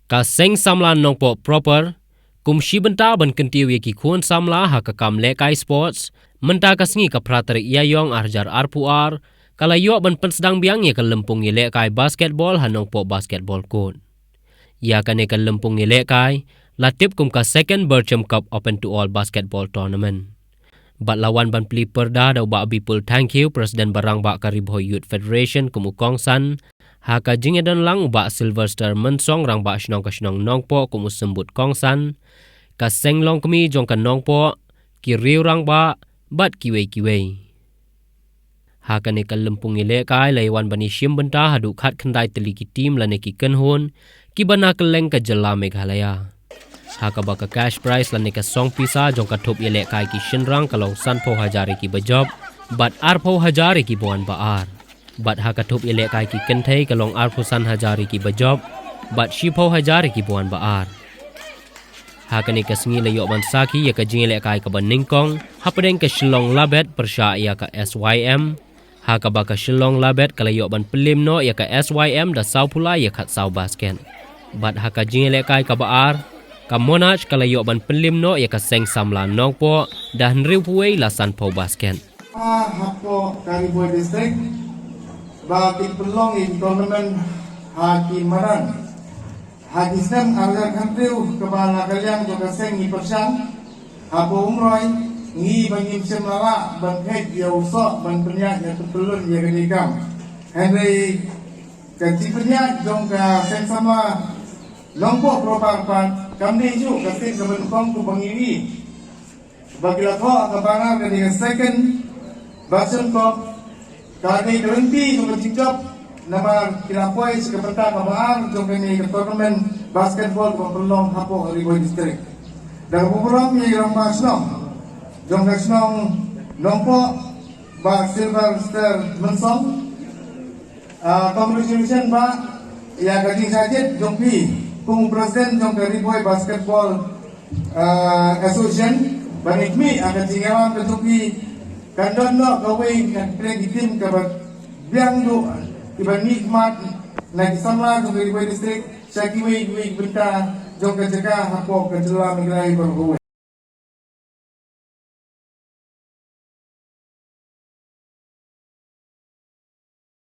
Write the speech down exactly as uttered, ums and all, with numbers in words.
Ka Seng Samla Nongpoh Proper, kum shi bynta ban kyntiew ïa ki khun samla ha ka kam lehkai sports, mynta ka sngi ka phra tarik Ïaïong ar hajar arphew ar, ka la ïoh ban pynsdang biang ïa ka lympung ïalehkai basketball ha Nongpoh Basketball Court. Ïa kane ka lympung ïalehkai la tip kum ka Second Berchem Cup Open to All Basketball Tournament. Bad la wan ban plie pyrda da u Bah Bipul Thangkhiew, President ba rangbah ka Ri Bhoi Youth Federation kum u kongsan, ha ka jingïadon lang u Bah Sylvester Mynsong, rangbah shnong ka shnong Nongpoh kum u symbud kongsan, ka Seng Longkmie jong ka Nongpoh, ki riew rangbah, bad kiwei kiwei. Ha kane ka lympung ïalehkai la ïa wan ban ïashim bynta haduh khatkhyndai tylli ki team lane ki kynhun, kiba na kylleng ka jylla Meghalaya. Ha kaba ka cash prize lane ka song pisa jong ka thup ïalehkai ki shynrang ka long sanphew hajar ïa kiba jop, bad arphew hajar ïa kiba wan ba-ar. Bad ha ka thup ïalehkai ki kynthei ka long arphew san hajar ïa kiba jop, bad shiphew hajar ïa kiba wan ba-ar. Ha kane ka sngi la ïoh ban sakhi ïa ka jingïalehkai kaba nyngkong hapdeng ka Shillong Labet pyrshah ïa ka S Y M. Ha kaba ka Shillong Labet ka la ïoh ban pynliem noh ïa ka S Y M da sawphew lai ïa khatsaw basket. Bad ha ka jingïalehkai kaba ar, ka Monarch ka la ïoh ban pynliem noh ïa ka Seng Samla Nongpoh da hynriewphew wei la sanphew basket. Hapoh ka Ri Bhoi District ba ki pynlong ïa ki tournament ha ki madan, ha ki snem ar hajar khathynriew, kaba na ka liang jong ka seng ngi pyrshang hapoh Umroi, ngi ba ngim shym la lah ban phet ïa u soh ban pynïaid ïa ka tyllun ïa kane ka kam. Hynrei ka jingpynïaid jong ka Seng Samla Nongpoh Proper pat kam dei ju ka sien kaba nyngkong kumba ngi ïohi ba ki la thoh ka banner ka dei ka Second Berchem Cup. Ka dei ka lynti jong ka jingjop namar ki la poi sha ka bynta kaba ar jong kane ka tournament basketball kaba pynlong hapoh Ri Bhoi District. Da kaba burom ïa i rangbah shnong jong ka shnong Nongpoh, Bah Sylvester Mynsong. Ah, congratulations, Bah, ïa ka jingshah jied jong phi kum u president jong ka Ri Bhoi Basketball, ah, Association. Ba ngi khmih ha ka jingïalam ka jong phi kan don noh kawei na ka pyrthei ki team kaba biang duh kiba mihkhmat na ki samla jong ka Ri Bhoi District sha kiwei kiwei ki bynta jong ka jaka hapoh ka jylla Meghalaya baroh kawei.